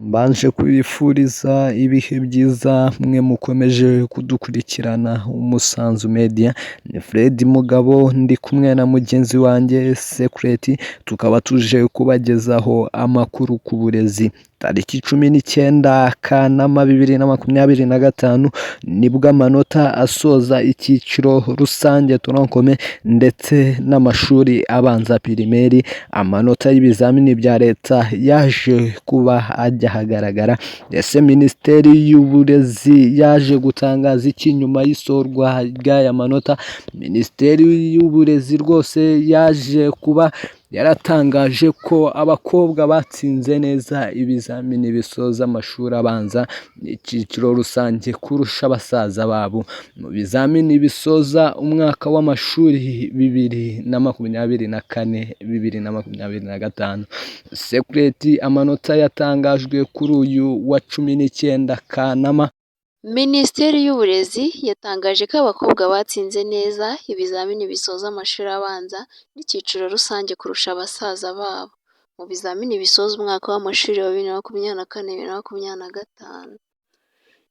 Mbanje kubifuriza ibihe byiza mwe mukomeje kudukurikirana Umusanzu Media, ni Fred Mugabo ndi kumwe na mugenzi wanjye Secret, tukaba tuje kubagezaho amakuru ku burezi. Tariki 19 Kanama 2025 nibwo amanota asoza icyiciro rusange tronc commun ndetse n'amashuri abanza primaire, amanota y'ibizamini bya leta yaje kuba ajya ahagaragara. Ese Minisiteri y'Uburezi yaje gutangaza iki nyuma y'isorwa ry'aya manota? Minisiteri y'Uburezi rwose yaje kuba yaratangaje ko abakobwa batsinze neza ibizamini bisoza amashuri abanza icyiciro rusange kurusha basaza babo mu bizamini bisoza umwaka w'amashuri 2024 2025. Secret, amanota yatangajwe kuri uyu wa 19 Kanama. Minisiteri y'Uburezi yatangaje ko abakobwa batsinze neza ibizamini bisoza amashuri abanza n'icyiciro rusange kurusha basaza babo, mu bizamini bisoza umwaka w'amashuri wa 2024 2025.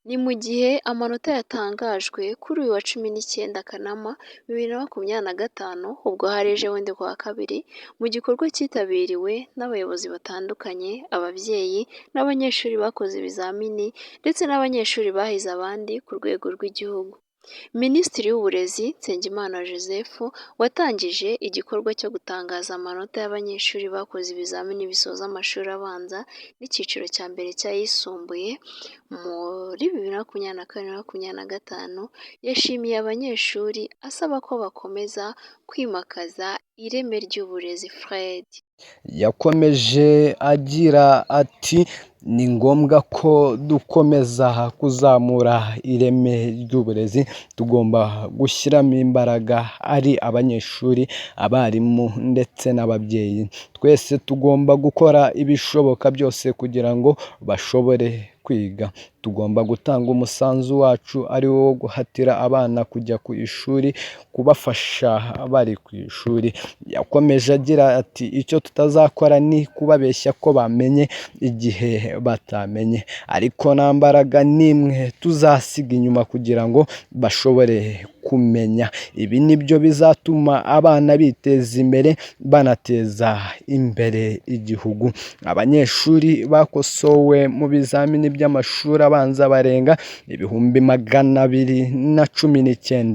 Ni mu gihe amanota yatangajwe kuri uyu wa 19 Kanama 2025, ubwo hari ejobundi ku wa kabiri, mu gikorwa cyitabiriwe n'abayobozi batandukanye, ababyeyi n'abanyeshuri bakoze ibizamini ndetse n'abanyeshuri bahize abandi ku rwego rw'igihugu. Minisitiri w'Uburezi Nsengimana Joseph watangije igikorwa cyo gutangaza amanota y'abanyeshuri bakoze ibizamini bisoza amashuri abanza n'icyiciro cya mbere cy'ayisumbuye muri 2024 2025, yashimiye abanyeshuri asaba ko bakomeza kwimakaza ireme ry'uburezi. Fred Yakomeje agira ati: "Ni ngombwa ko dukomeza kuzamura ireme ry'uburezi, tugomba gushyiramo imbaraga ari abanyeshuri, abarimu ndetse n'ababyeyi, twese tugomba gukora ibishoboka byose kugira ngo bashobore kwiga, tugomba gutanga umusanzu wacu ari wo wo guhatira abana kujya ku ishuri, kubafasha bari ku ishuri." Yakomeje agira ati: "Icyo tutazakora ni kubabeshya ko bamenye igihe batamenye, ariko nta mbaraga n'imwe tuzasiga inyuma kugira ngo bashobore kumenya. Ibi nibyo bizatuma abana biteza imbere banateza imbere igihugu." Abanyeshuri bakosowe mu bizamini by'amashuri abanza barenga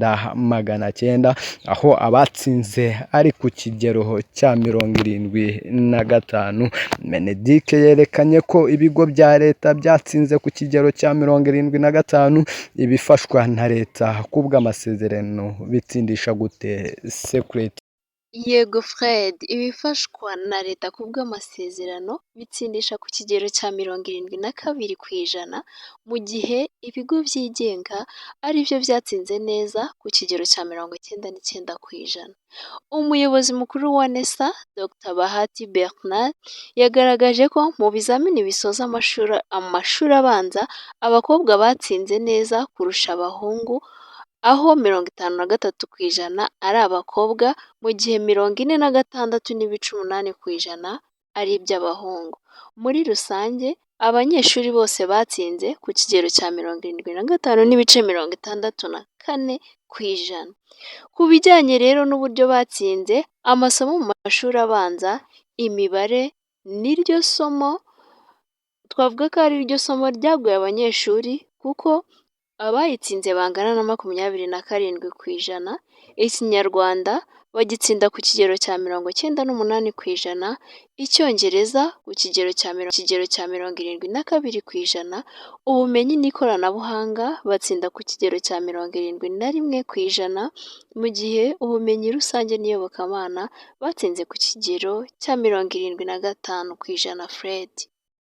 219,900, aho abatsinze ari ku kigero cya 75. MINEDUC yerekanye ko ibigo bya leta byatsinze ku kigero cya 75, ibifashwa na leta kubw'amasezerano bitsindisha gute, Secret? Yego Fred, ibifashwa na leta ku bw'amasezerano bitsindisha ku kigero cya 72%, mu gihe ibigo byigenga ari byo byatsinze neza ku kigero cya 99%. Umuyobozi mukuru wa NESA, Dr Bahati Bernard, yagaragaje ko mu bizamini bisoza amashuri abanza abakobwa batsinze neza kurusha abahungu, aho 53% ari abakobwa, mu gihe 46.8% ari iby'abahungu. Muri rusange, abanyeshuri bose batsinze ku kigero cya 75.64%. Ku bijyanye rero n'uburyo batsinze amasomo mu mashuri abanza, imibare niryo somo twavuga ko ari ryo somo ryagoye abanyeshuri kuko abayitsinze bangana na 27%, Ikinyarwanda bagitsinda ku kigero cya 98%, Icyongereza ku kigero cya 72%, ubumenyi n'ikoranabuhanga batsinda ku kigero cya 71%, mu gihe ubumenyi rusange n'iyobokamana batsinze ku kigero cya 75%. Fred.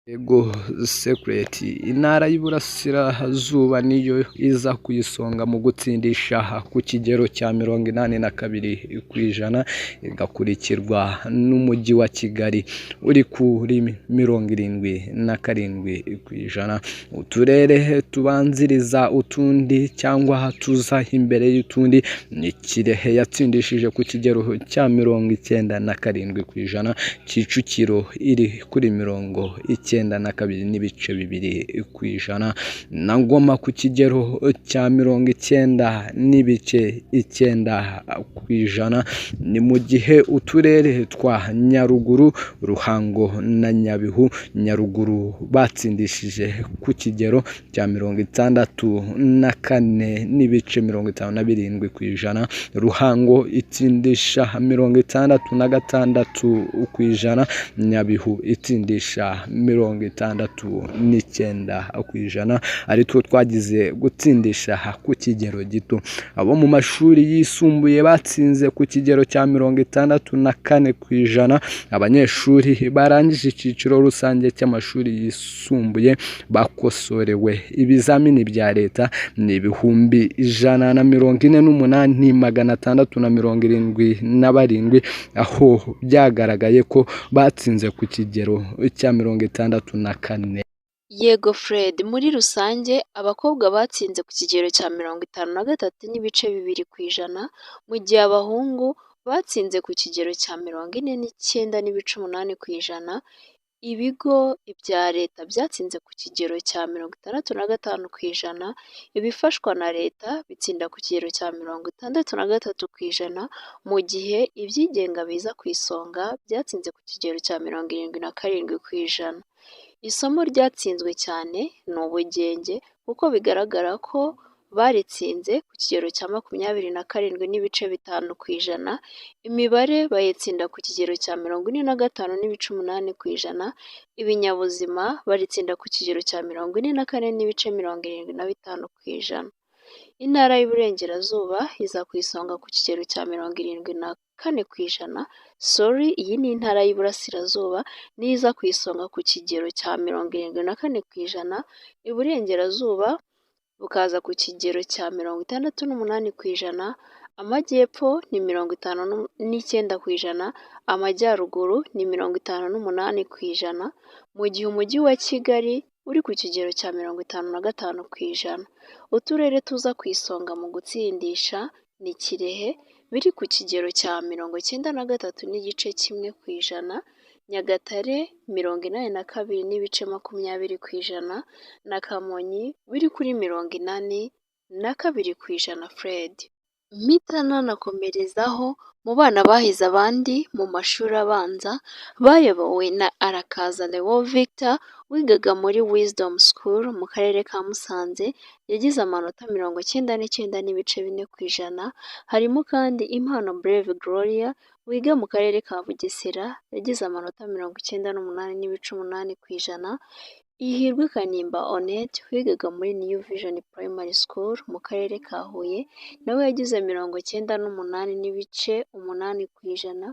Yego Secret, Intara y'Iburasirazuba niyo iza ku isonga mu gutsindisha ku kigero cya 82%, igakurikirwa n'Umujyi wa Kigali uri kuri 77%. Uturere tubanziriza utundi cyangwa tuza imbere y'utundi ni Kirehe yatsindishije ku kigero cya 97%, Kicukiro iri kuri 90. 92.2%, na Ngoma ku kigero cya 90.9%. Ni mu gihe uturere twa Nyaruguru, Ruhango na Nyabihu, Nyaruguru batsindishije ku kigero cya 64.57%, Ruhango itsindisha 66%, Nyabihu itsindisha 69%, ari two twagize gutsindisha ku kigero gito. Abo mu mashuri yisumbuye batsinze ku kigero cya 64%. Abanyeshuri barangije icyiciro rusange cy'amashuri yisumbuye bakosorewe ibizamini bya leta ni 148,677, aho byagaragaye ko batsinze ku kigero cya 64. Yego Fred, muri rusange abakobwa batsinze ku kigero cya 53.2%, mu gihe abahungu batsinze ku kigero cya 49.8%. Ibigo bya leta byatsinze ku kigero cya 65%, ibifashwa na leta bitsinda ku kigero cya 63%, mu gihe ibyigenga biza ku isonga byatsinze ku kigero cya 77%. Isomo ryatsinzwe cyane ni ubugenge kuko bigaragara ko baritsinze ku kigero cya 27.5%, imibare bayitsinda ku kigero cya 45.8%, ibinyabuzima baritsinda ku kigero cya 44.75%. Intara y'Iburengerazuba iza ku isonga ku kigero cya 74%, sorry, iyi ni Intara y'Iburasirazuba niyo iza ku isonga ku kigero cya 74%, Iburengerazuba bukaza ku kigero cya 68%, Amajyepfo ni 59%, Amajyaruguru ni 58%, mu gihe Umujyi wa Kigali uri ku kigero cya 55%. Uturere tuza ku isonga mu gutsindisha ni Kirehe biri ku kigero cya 93.1%, Nyagatare 82.20%, na Kamonyi biri kuri 82%. Fred, mpita nanakomerezaho mu bana bahize abandi mu mashuri abanza bayobowe na Arakaza Leo Victor wigaga muri Wisdom School mu karere ka Musanze, yagize amanota 99.4%. Harimo kandi Impano Brave Gloria wiga mu karere ka Bugesera, yagize amanota 98.8%, Ihirwe Kanimba Honette wigaga muri New Vision Primary School mu karere ka Huye nawe yagize 98.8%.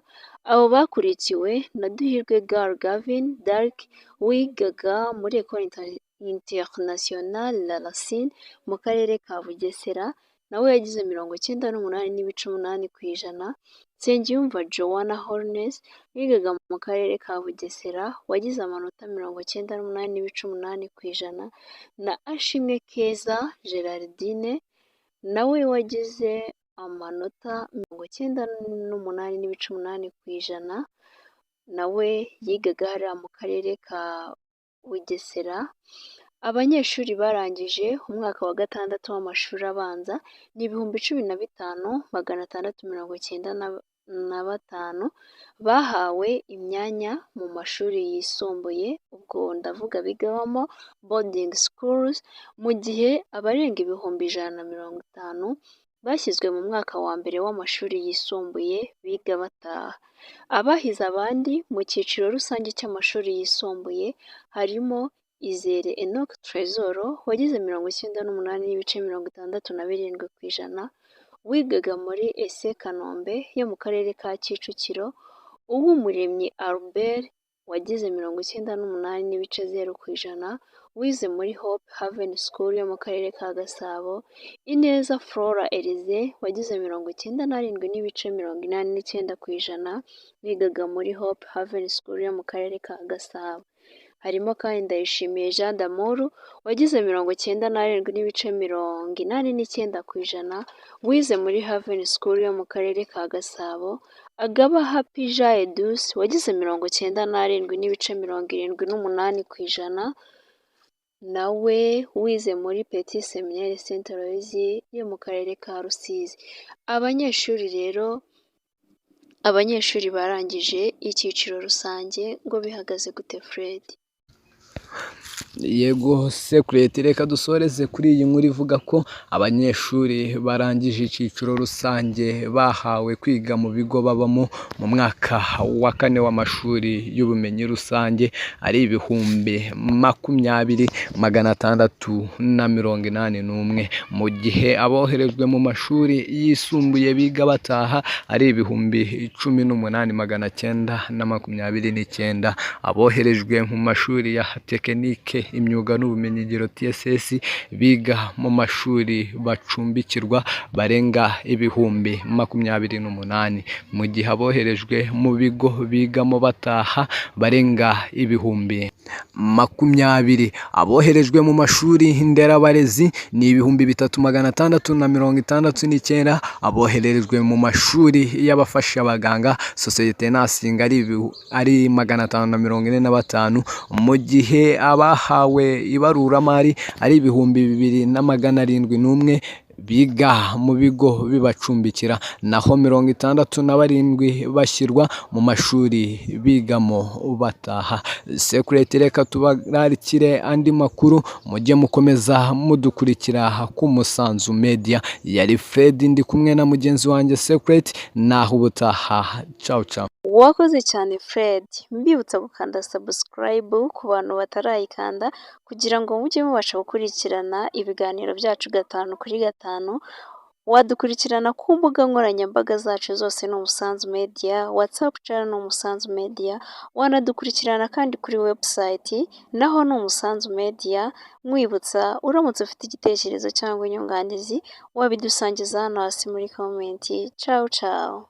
Abo bakurikiwe na Duhirwe Gar Gavin Dark wigaga muri Ecole Internationale La Racine mu karere ka Bugesera, nawe yagize 98.8%, Nsengiyumva Joanna Hornes wigaga mu karere ka Bugesera wagize amanota 98.8%, na Ashimwe Keza Gerardine nawe wagize amanota 98.8%, nawe yigaga hariya mu karere ka Bugesera. Abanyeshuri barangije umwaka wa gatandatu w'amashuri abanza ni 15,695 bahawe imyanya mu mashuri yisumbuye, ubwo ndavuga bigamo boarding schools, mu gihe abarenga 150,000 bashyizwe mu mwaka wa mbere w'amashuri yisumbuye biga bataha. Abahize abandi mu cyiciro rusange cy'amashuri yisumbuye harimo Izere Enoch Tresor wagize 98.67%, wigaga muri ES Kanombe yo mu karere ka Kicukiro, Uwumuremyi Albert wagize 98.0%, wize muri Hope Haven School yo mu karere ka Gasabo, Ineza Flora Elysée wagize 97.89%, wigaga muri Hope Haven School yo mu karere ka Gasabo. Harimo kandi Ndayishimiye Jean d'Amour wagize 97.89%, wize muri Haven School yo mu Karere ka Gasabo, Agaba Happy Jean Edouce wagize 97.78%, nawe wize muri Petit Seminaire Saint Aloys yo mu Karere ka Rusizi. Abanyeshuri rero, abanyeshuri barangije icyiciro rusange ngo bihagaze gute, Fred? Yego Secret, reka dusoreze kuri iyi nkuru ivuga ko abanyeshuri barangije icyiciro rusange bahawe kwiga mu bigo babamo mu mwaka wa kane w'amashuri y'ubumenyi rusange ari 20,681, mu gihe aboherejwe mu mashuri yisumbuye biga bataha ari 18,929, aboherejwe mu mashuri ya tekinike, imyuga n'ubumenyingiro TSS biga mu mashuri bacumbikirwa barenga 28,000, mu gihe aboherejwe mu bigo bigamo bataha barenga 20,000. Aboherejwe mu mashuri nderabarezi ni 3,669, aboherejwe mu mashuri y'abafasha abaganga society nursing ari 545, mu gihe abahawe ibaruramari ari 2,701 biga mu bigo bibacumbikira, naho 67 bashyirwa mu mashuri bigamo bataha. Secret, reka tubararikire andi makuru, mujye mukomeza mudukurikira ku Musanzu Media. Yari Fred, ndi kumwe na mugenzi wanjye Secret, naho ubutaha, ciao ciao. Wakoze cyane Fred, mbibutsa gukanda subscribe ku bantu batarayikanda kugira ngo mujye mubasha gukurikirana ibiganiro byacu gatanu kuri gatanu. Wadukurikirana ku mbuga nkoranyambaga zacu zose ni Umusanzu Media, WhatsApp channel ni Umusanzu Media, wanadukurikirana kandi kuri website naho ni Umusanzu Media. Nkwibutsa, uramutse ufite igitekerezo cyangwa inyunganizi wabidusangiza hano hasi muri comment. Ciao ciao.